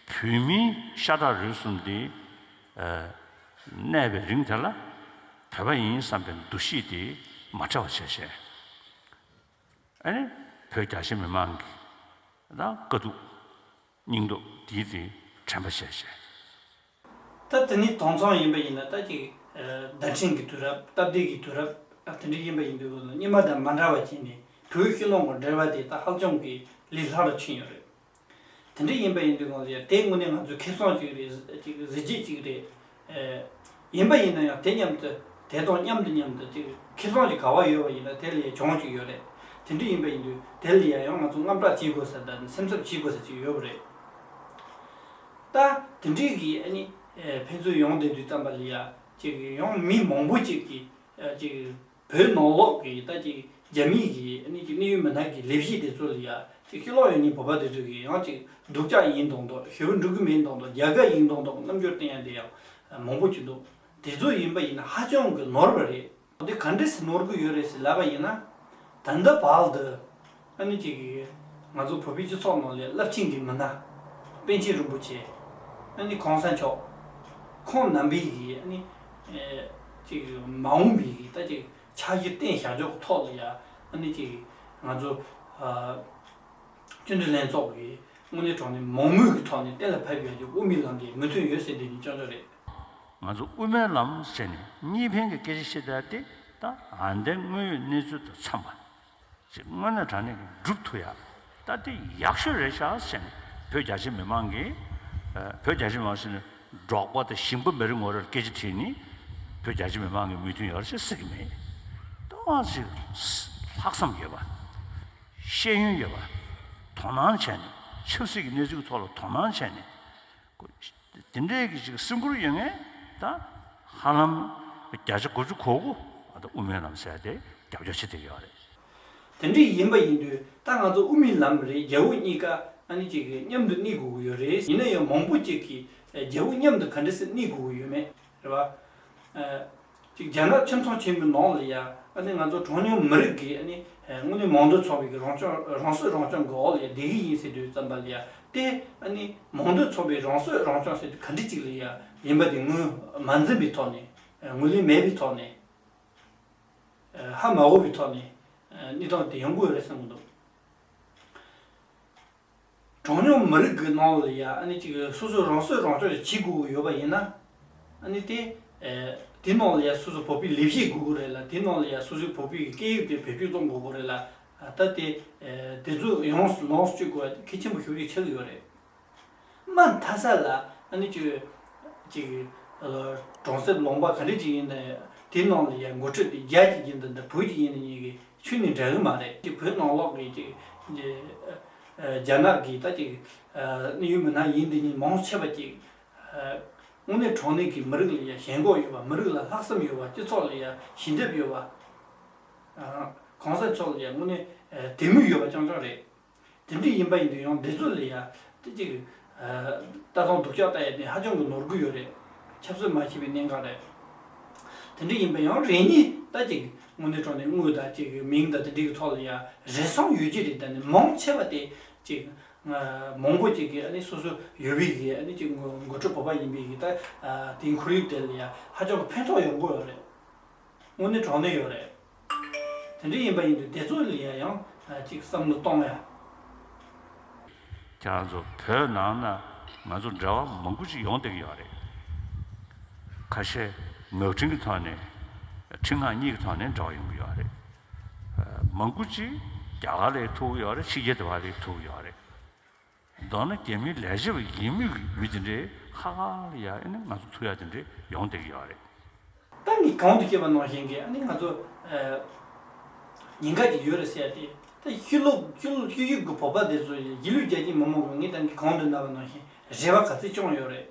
བོད་མིའི་ཤ་ཁྲག་རུས་གསུམ་དེ་གནས་པའི་རིང་དེ་ལ་བོད་པ་ཡིན་བསམ་པའི་འདུ་ཤེས་དེ་མ་བྲལ་བ་བྱས་བྱས། ཨ་ནི་བོད་རྒྱ་ཆེ་མི་མང་གི་ད་དཀའ་སྡུག་སྙིང་སྟོབས་དེའི་དེ་དྲན་པ་བྱས་བྱས། ད་དེ་ནི་དེང་སང་ཡིན་པ་ཡིན་ན་ད་ཅིག་བརྡ་འཕྲིན་གྱི་དུས་རབས་སྟབས་བདེ་གི་དུས་རབས་ད་དེ་འདྲ་ཡིན་པ་ཡིན་དུས་སྔོན་ལ་སྔོན་མ་དང་མ་འདྲ་བ་བྱས་ནས་བོད་ཕྱི་ནང་གི་འབྲེལ་བ་དེ་ད་ཧ་ཅང་གི་ལས་སླ་རུ་ཕྱིན་ཡོད་རེད། དེ་འདྲ་ཡིན་པ་ཡིན་དུས་སྒང་ལ་ཡང་དེ་དངོས་གནས་ང་ཚོའི་ཁེ་བཟང་ཅིག་རེད། ཅིག་གཟི་བརྗིད་ཅིག་རེད། ཨེ། ཡིན་པ་ཡིན་ན་ཡང་དེ་མཉམ་དུ་དེ་དང་མཉམ་དུ་མཉམ་དུ་ཅིག་ཁེ་བཟང་ཅིག་ག་བ་ཡོད་པ་ཡིན་ན་དེ་ལ་ཡང་གྱོང་ཅིག་ཡོད་རེད། དེ་འདྲ་ཡིན་པ་ཡིན་དུས་དེ་ལ་ཡང་ཡང་ང་ཚོ་དངངས་སྐྲག་བྱེད་དགོས་ས་དང་སེམས་འཚབ་བྱེད་དགོས་ས་ཅིག་ཡོད་པ་རེད། ད་དེ་འདྲའི་གི་ཨ་ནི་ཨེ་ཕན་ཚུན་ཡོང་བསྡད་དུས་ཙམ་པ་ལ་ཡ་ཅིག་ཡང་མི་མང་པོ་ཅིག་གིས་ཨ་ཅིག་བོད་ནང་ལོགས་ཀྱི་ད་ཅིག་རྒྱ་མིའི་གི་ཨ་ནི་ཅིག་གནད་ཡོད་མི་སྣ་གི་ལས་བྱེད་དེ་ཚོ་ལ་ཡ་ཅིག་ཕྱི་ལོགས་ཡོད་མཁན་བོད་པ་དེ་ཚོ་གིས་ཡང་ཅིག་སྡུག་ཅག་ཡིན་མདོག་མདོག་ཞེ་པོ་འགྲིག་གི་མེད་མདོག་མདོག་རྒྱ་དགའ་ཡིན་མདོག་མདོག་རྣམ་འགྱུར་བསྟན་ཡ་དེ་ཡང་མང་པོ་ཅིག་འདུག་དེ་ཚོ་ཡིན་པ་ཡིན་ན་ཧ་ཅང་གི་ནོར་བ་རེད། འདི་ག་འདྲས་སེ་ནོར་གི་ཡོད་རེད་ཟེར་ལབ་པ་ཡིན་ན། ད་ལྟ་བར་དུ་ཨ་ནི་ཅིག་ང་ཚོ་བོད་པའི་སྤྱི་ཚོགས་ནང་ལ་རླབས་ཆེན་གྱི་མི་སྣ་པཎ་ཆེན་རིན་པོ་ཆེ། ཨ་ནི་གོང་ས་མཆོག་ཁོང་རྣམ་པའི་གི་ཨ་ནི་ཨེ་ཅིག་མ་འོངས་པའི་གི་ད་ཅིག་ཕྱག་བཞེས་བརྟན་བཞག་ཕྱོགས་ཀྱི་ཐོག་ལ་ཡ། ཨ་ནི་ཅིག་ང་ཚོ་ཨ་སྤྱི་འཐུས་ལྷན་ཚོགས་ཀྱིས་དངོས་གནས་དྲང་གནས་མང་མོས་ཀྱི་ཐོག་ནས་གཏན་ལ་ཕབ་ཡོད་ཀྱི་དབུ་མའི་ལམ་གྱི་མོས་མཐུན་ཡོད་ཟེར་འདི་ནི་སྐྱོན་བརྗོད་རེད། ང་ཚོ་དབུ་མའི་ལམ་ཟེར་ནས་གཉིས་ཕན་གྱི་སྐད་ཆ་བཤད་ཡ་དེ་ད་ཨ་འདའི་དངོས་ཡོད་གནས་ཚུལ་དང་འཚམས་པ་ཅིག་དངོས་གནས་དྲང་གནས་ཀྱི་སྒྲུབ་ཐུབ་ཡ། ད་དེ་ཡག་ཤོས་རེད་ཤག་ཟེར་ནས་བོད་རྒྱ་ཆེ་མི་མང་གིས། ཨ་བོད་རྒྱ་ཆེ་མི་མང་ཟེར་ནས་འབྲོག་པ་དང་ཞིང་པ་མི་རེ་ངོ་རེར་སྐད་ཆ་དྲིས་ནས་བོད་རྒྱ་ཆེ་མི་མང་གི་མོས་མཐུན་ཡོད་རེད་ཅེས་ཟེར་གྱི་མེད། ཏོག་ཙམ་ལྷག་བསམ་ཡོད་པ། ཤེས་ཡོན་ཡོད་པ། དོ་སྣང་བྱས་ནས་ཆབ་སྲིད་ཀྱི་གནས་ཚུལ་གྱི་ཐོག་ལ་དོ་སྣང་བྱས་ནས། དེ་འདྲའི་གི་ཅིག་སེམས་ཁུར་ཡོད་མཁན་ད་ཧ་ལམ་བརྒྱ་ཆ་དགུ་བཅུ་གོ་དགུ་ད་དབུ་མའི་ལམ་ཟེར་ཡ་དེ་རྒྱབ་སྐྱོར་བྱེད་བསྡད་ཡོད་རེད། དེ་འདྲ་ཡིན་པ་ཡིན་དུས་ད་ང་ཚོ་དབུ་མའི་ལམ་རེད། རྒྱལ་པོ་གཉིས་ཀ་ཨ་ནི་ཅིག་གི་མཉམ་དུ་གནས་དགོས་ཀྱི་ཡོད་རེད། ཡིན་ན་ཡང་མང་པོ་ཅིག་གིས་རྒྱལ་པོ་མཉམ་དུ་ག་འདྲ་སེ་གནས་དགོས་ཀྱི་ཡོད་མེད་རེད་བ། ཅིག་རྒྱ་ནག་ཁྱིམ་ཚང་ཆེན་མོའི་ནང་ལ་ཡ་ཨ་ནི་ང་ཚོ་གྲངས་ཉུང་མི་རིགས་ཀྱི་ཨ་ནི་དངོས་གནས་མང་གཙོ་ཚོགས་པའི་གི་རང་སྐྱོང་རང་སྲོལ་རང་སྐྱོང་གི་འོག་ལ་ཡ་བསྡད་ཀྱི་ཡིན་ཟེར་དུས་ཙམ་པ་ལ་ཡ་དེ་ཨ་ནི་མང་གཙོ་ཚོགས་པའི་རང་སྲོལ་རང་སྐྱོང་ཟེར་དུས་ག་འདྲ་ཅིག་ལ་ཡ་ཡིན་པ་དེ་ངོས་མ་འཛིན་པའི་ཐོག་ནས་ངོས་ལེན་མེད་པའི་ཐོག་ནས་ཧ་མ་གོ་བའི་ཐོག་ནས་གནས་སྟངས་དེ་ཡོང་གི་ཡོད་རེད་བསམ་གྱི་འདུག་གྲངས་ཉུང་མི་རིགས་ཀྱི་ནང་ལ་ཡ་ཨ་ནི་ཅིག་སོ་སོ་རང་སྲོལ་རང་སྐྱོང་ཞིག་བྱེད་དགོས་ཀྱི་ཡོད་པ་ཡིན་ན། ཨ་ནི་དེ་ཨེ་དེ་ནང་ལ་ཡ་སོ་སོ་བོད་པའི་ལས་བྱེད་དགོས་ཀྱི་རེད་ལ། དེ་ནང་ལ་ཡ་སོ་སོའི་བོད་པའི་སྐད་ཡིག་དེ་བེད་སྤྱོད་གཏོང་དགོས་ཀྱི་རེད་ལ། ཨ་ད་དེ་ཨེ་དེ་ཚོ་ཡོངས་སུ་ལོངས་སུ་སྤྱོད་དགོས་པ་དེ་གལ་ཆེན་པོ་ཞེ་པོ་ཅིག་ཆགས་ཀྱི་ཡོད་རེད། མ་མཐའ་ས་ལ་ཨ་ནི་ཅིག་ཅིག་གྲོང་གསེབ་ལུང་པ་ག་འདྲ་ཅིག་ཡིན་ན་ཡང་དེ་ནང་ལ་ཡང་འགོ་ཁྲིད་དེ་རྒྱ་ཅིག་ཡིན་དང་འདྲ་བོད་ཅིག་ཡིན་ན་གཉིས་ཀྱི་ཆོས་ནི་འདྲ་གི་མ་རེད། ཅིག་བོད་ནང་ལོགས་ཀྱི་ཅིག་རྒྱ་ནག་གི་ད་ཅིག་གནད་ཡོད་མི་སྣ་ཡིན་འདི་གཉིས་མང་ཆེ་བ་ཅིག་དངོས་གནས་དྲང་གནས་ཀྱི་མི་རིགས་ལ་ཡང་ཞེན་ཁོག་ཡོད་པ། མི་རིགས་ལ་ལྷག་བསམ་ཡོད་པ། སྤྱི་ཚོགས་ལ་ཡང་ཞི་འདེབས་ཡོད་པ། གོང་ས་མཆོག་ལ་ཡང་དངོས་གནས་དད་མོས་ཡོད་པ་རྐྱང་རྐྱང་རེད། དེ་འདྲ་ཡིན་པ་ཡིན་དུས་ཡང་འདི་ཚོ་ལ་ཡ་དེ་ཅིག་ལྟ་སྟངས་སྡུག་ཅག་ལྟ་ཡ་དེ་ཧ་ཅང་གི་ནོར་འཁྲུལ་ཡོད་རེད། ཆབ་སྲིད་མ་ཤེས་པའི་གནད་འགག་རེད། དེ་འདྲ་ཡིན་པ་ཡང་རེ་གཉིས་ད་ཅིག་དངོས་གནས་དྲང་གནས་དངོས་དང་ཅིག་མིང་དང་དེ་འདྲའི་གི་ཐོག་ལ་ཡ་རེ་ཟུང་ཡོད་ཀྱི་རེད། ད་ནི་མང་ཆེ་བ་དེ་ཅིག་མང་པོ་ཅིག་གིས་ཨ་ནི་སོ་སོ་ཡོད་པའི་གི་ཨ་ནི་ཅིག་འགོ་འགོ་ཁྲིད་བོད་པ་ཡིན་པའི་གི་ད་དེའི་ཁོར་ཡུག་དེ་ལ་ཡ་ཧ་ཅང་གི་ཕན་ཐོགས་ཡོང་གི་ཡོད་རེད། དངོས་གནས་དྲང་གནས་ཡོད་རེད། དེ་འདྲ་ཡིན་པ་ཡིན་དུས་དེ་ཚོ་ལ་ཡ་ཡང་ཅིག་བསམ་བློ་གཏོང་ཡ། ཁྱེད་རང་ཚོ་བོད་ནང་ན་ང་ཚོ་འབྲེལ་བ་མང་པོ་ཅིག་ཡོང་བསྡད་ཀྱི་ཡོད་རེད། ཁ་ཤས་ངག་འཕྲིན་གྱི་ཐོག་ནས། འཕྲིན་ངག་གཉིས་ཀྱི་ཐོག་ནས་འབྲེལ་བ་ཡོང་གི་ཡོད་རེད། མང་པོ་ཅིག་རྒྱ་གར་ལ་ཐུག་གི་ཡོད་རེད། ཕྱི་རྒྱལ་དུ་བ་ལ་ཐུག་གི་ཡོད་རེད། མདོར་ན་རྒྱ་མིའི་ལས་བྱེད་པ་ཡིན་མུས་ཀྱི་མི་དེ་འདྲའི་ཁ་ཁ་ལ་ཡ་ཨ་ནི་ང་ཚོ་ཐུག་ཡ་དེ་འདྲའི་ཡོང་བསྡད་ཀྱི་ཡོད་རེད། ད་ངས་གོང་དུ་བཤད་པ་ནང་བཞིན་གྱི་ཨ་ནི་ང་ཚོ་ཨ་ཉེན་ཁ་ཅིག་ཡོད་རེད་ཟེར་ཏེ། ད་ཤེས་ཡོན་ཤེས་ཡོན་ཤེས་ཡོན་གྱི་བོད་པ་དེ་ཚོ་གཞིས་ལུས་རྒྱ་ཆེ་མི་མང་གི་ངས་ད་ངས་གོང་དུ་གནང་བ་ནང་བཞིན་རེ་བ་ག་ཚོད་བཅངས་ཡོད་རེད།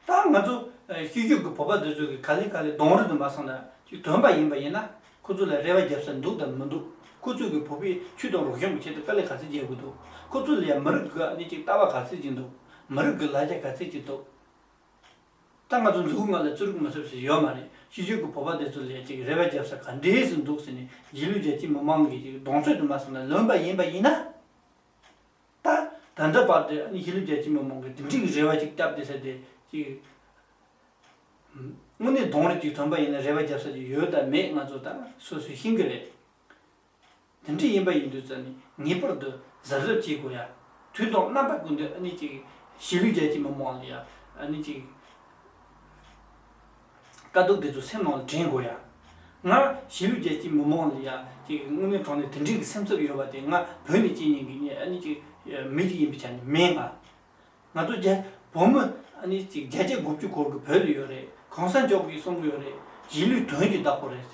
ད་ང་ཚོ་ཨ་ཤེས་ཡོན་གྱི་བོད་པ་དེ་ཚོ་གི་ག་ལེ་ག་ལེ་གདོང་རིས་དུ་མ་སོང་ན་ཅིག་ཐོན་པ་ཡིན་པ་ཡིན་ན་ཁོ་ཚོ་ལ་རེ་བ་རྒྱབ་ས་འདུག་དང་མི་འདུག་ཁོ་ཚོ་གི་བོད་པའི་ཆོས་དང་རིག་གཞུང་གི་ཆེད་དུ་དཀའ་ལས་ག་ཚོད་རྒྱག་གི་འདུག་ཁོ་ཚོ་ལ་ཡང་མི་རིགས་གི་ཨ་ནི་ཅིག་ལྟ་བ་ག་ཚོད་ཅིག་འདུག་མི་རིགས་གི་ལ་རྒྱ་ག་ཚོད་ཅིག་འདུག་ད་ང་ཚོ་མཛུབ་གུ་ལྔ་ལ་རྩིས་རིག་མི་ཐུབ་ཟེར་ཡོད་མ་རེད། ཤེས་ཡོན་གྱི་བོད་པ་དེ་ཚོ་ལ་ཅིག་རེ་བ་རྒྱབ་ས་ག་འདྲས་སུ་འདུག་ཟེར་ནས་གཞིས་ལུས་རྒྱ་ཆེ་མི་མང་གིས་ཅིག་གདོང་ཚོད་དུ་མ་སོང་ན་ལོན་པ་ཡིན་པ་ཡིན་ན། ད་ད་ལྟ་བར་དུ་ཨ་ནི་གཞིས་ལུས་རྒྱ་ཆེ་མི་མང་གིས་དེ་འདྲའི་རེ་བ་ཅིག་བརྒྱབ་བསྡད་ས་དེ་ཅིག་དངོས་གནས་གདོང་རིས་ཅིག་ཐོན་པ་ཡིན་ན་རེ་བ་རྒྱབ་ས་ཅིག་ཡོད་དམ་མེད་ང་ཚོ་ད་སོ་སོས་ཤེས་ཀྱི་རེད། དེ་འདྲ་ཡིན་པ་ཡིན་དུས་ཙང་ནི་ངེས་པར་དུ་གཟབ་གཟབ་བྱེད་དགོས་ཡ། དུས་དང་རྣམ་པ་ཀུན་ཏུ་ཨ་ནི་ཅིག་གཞིས་ལུས་རྒྱ་ཆེ་མི་མང་ལ་ཡ་ཨ་ནི་ཅིག་དཀའ་སྡུག་དེ་ཚོ་སེམས་ནང་ལ་དྲན་དགོས་ཡ། ང་གཞིས་ལུས་རྒྱ་ཆེ་མི་མང་ལ་ཡ་ཅིག་དངོས་གནས་དྲང་གནས་དེ་འདྲའི་གི་སེམས་འཚབ་ཡོད་པ་དེ་ང་བོད་ནས་སྐྱེས་མཁན་གྱི་ཨ་ནི་ཅིག་མི་ཅིག་ཡིན་པའི་ཆ་ནས་མེད་ང་། ང་ཚོ་རྒྱ་བོད་མི་ཨ་ནི་ཅིག་བརྒྱ་ཆ་དགུ་བཅུ་སྐོར་གྱི་བོད་ལ་ཡོད་རེད། གོང་ས་མཆོག་གིས་གསུང་གི་ཡོད་རེད། གཞིས་ལུས་དོན་གྱི་བདག་པོ་རེད།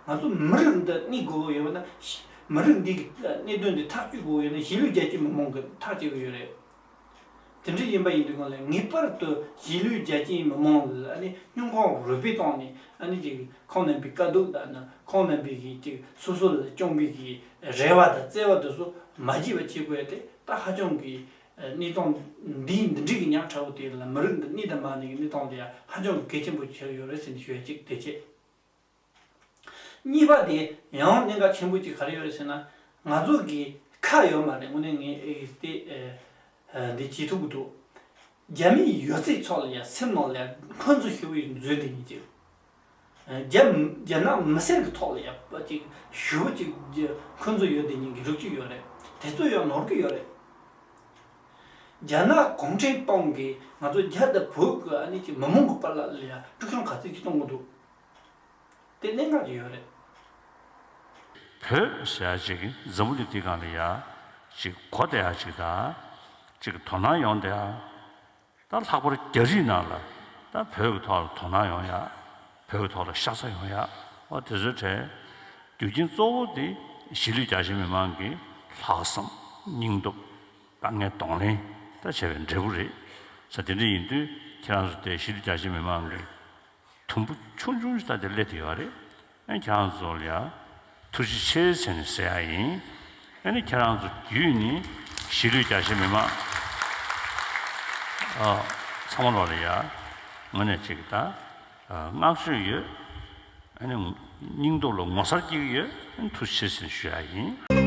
ང་ཚོ་མི་རིགས་འདི་གནས་དགོས་ཀྱི་ཡོད་ན། མི་རིགས་འདི་གི་གནད་དོན་འདི་ཐག་གཅོད་དགོས་ཀྱི་ཡོད་ན་གཞིས་ལུས་རྒྱ་ཆེ་མི་མང་གིས་ཐག་གཅོད་ཀྱི་ཡོད་རེད། དེ་འདྲ་ཡིན་པ་ཡིན་དུས་སྒང་ལ་ངེས་པར་དུ་གཞིས་ལུས་རྒྱ་ཆེ་མི་མང་ལ་ཨ་ནི་སྙིང་ཁོང་རུས་པའི་གཏིང་ནས་ཨ་ནི་ཅིག་ཁོང་རྣམ་པའི་དཀའ་སྡུག་དང་ན་ཁོང་རྣམ་པའི་གི་ཅིག་སོ་སོ་ལ་བཅངས་པའི་གི་རེ་བ་དང་བརྩེ་བ་དེ་ཚོ་མ་བརྗེད་པ་བྱེད་དགོས་ཏེ་ད་ཧ་ཅང་གི་གནས་སྟངས་འདིའི་འདི་འདྲའི་གི་ཉག་ཕྲ་བོ་དེ་ལ་མི་རིགས་འདི་གནས་དང་མ་གནས་ཀྱི་གནས་སྟངས་དེ་ཡང་ཧ་ཅང་གི་གལ་ཆེན་པོ་ཆགས་ཡོད་རེད་ཟེར་ནས་ཞུ་ཡ་གཅིག་དེ་བྱས། གཉིས་པ་དེ་ཡང་གནད་འགག་ཆེན་པོ་གཅིག་ག་རེ་ཡོད་རེད་ཟེར་ན། ང་ཚོ་གི་ཁ་ཡོད་མ་རེད། དངོས་གནས་ངས་ཨེ་དེ་ཨེ་འདི་བྱེད་ཐུབ་ཀྱི་འདུག་རྒྱ་མིའི་ཡོད་ཚད་ཐོག་ལ་ཡ་སེམས་ནང་ལ་ཡ་འཁོན་འཛིན་ཞུ་བའི་མཛོད་དེ་ཉིད་ཅིག་རྒྱ་རྒྱ་ནག་མི་སེར་གྱི་ཐོག་ལ་ཡ་ཅིག་ཞུ་བ་ཅིག་འཁོན་འཛིན་ཡོད་དེ་ཉིད་ཀྱི་རིགས་གཅིག་ཡོད་རེད། དེ་ཚོ་ཡང་ནོར་གྱི་ཡོད་རེད། རྒྱ་ནག་གུང་ཁྲན་ཏང་གིས་ང་ཚོ་རྒྱ་དང་བོད་ཀྱི་ཨ་ནི་ཅིག་མི་མང་གི་བར་ལ་ལ་ཡ་དཀྲུག་ཤིང་ག་ཚོད་ཅིག་གཏོང་གི་འདུག་དེ་གནད་འགག་ཅིག་ཡོད་རེད། བོད་ཟེར་ཡ་ཅིག་འཛམ་བུ་གླིང་འདི་སྒང་ལ་ཡ་ཅིག་གོ་བདེ་ཡ་ཅིག་དང་། ཅིག་དོ་སྣང་ཡོང་བདེ་ཡ། ད་ལྷག་པར་རྒྱ་རིགས་ནང་ལ་ད་བོད་ཀྱི་ཐོག་ལ་དོ་སྣང་ཡོང་ཡ། བོད་ཀྱི་ཐོག་ལ་ཤ་ཚ་ཡོང་ཡ། འོ་དེ་ཚོའི་གྲས་རྒྱུ་རྐྱེན་གཙོ་བོ་དེ་གཞིས་ལུས་རྒྱ་ཆེ་མི་མང་གི་ལྷག་བསམ་སྙིང་སྟོབས། དཀའ་ངལ་གདོང་ལེན་ད་བྱས་པའི་འབྲས་བུ་རེད། ས་དེ་འདྲ་ཡིན་དུས་ཁྱེད་རང་ཚོ་དེ་གཞིས་ལུས་རྒྱ་ཆེ་མི་མང་གི་དུམ་བུ་ཆུང་ཆུང་ཞིག་ད་དེ་སླེབས་བསྡད་ཡོད་རེད། ཨ་ཁྱེད་རང་ཚོ་ལ་ཡ་ཐུགས་རྗེ་ཆེ་ཟེར་ནས་ཟེར་ཡ་ཡིན། ཨ་ནི་ཁྱེད་རང་ཚོ་བརྒྱུད་ནས་གཞིས་ལུས་རྒྱ་ཆེ་མི་མང་ཨ་ཚང་མ་ལོག་ལ་ཡ་ངོས་ནས་ཅིག་ད་ཨ་བསྔགས་བརྗོད་ཡོད། ཨ་ནི་སྙིང་སྟོབས་ལ་ངོ་མཚར་སྐྱེ་གི་ཡོད། ཨ་ནི་ཐུགས་རྗེ་ཆེ་ཟེར་ཞུ་ཡ་ཡིན།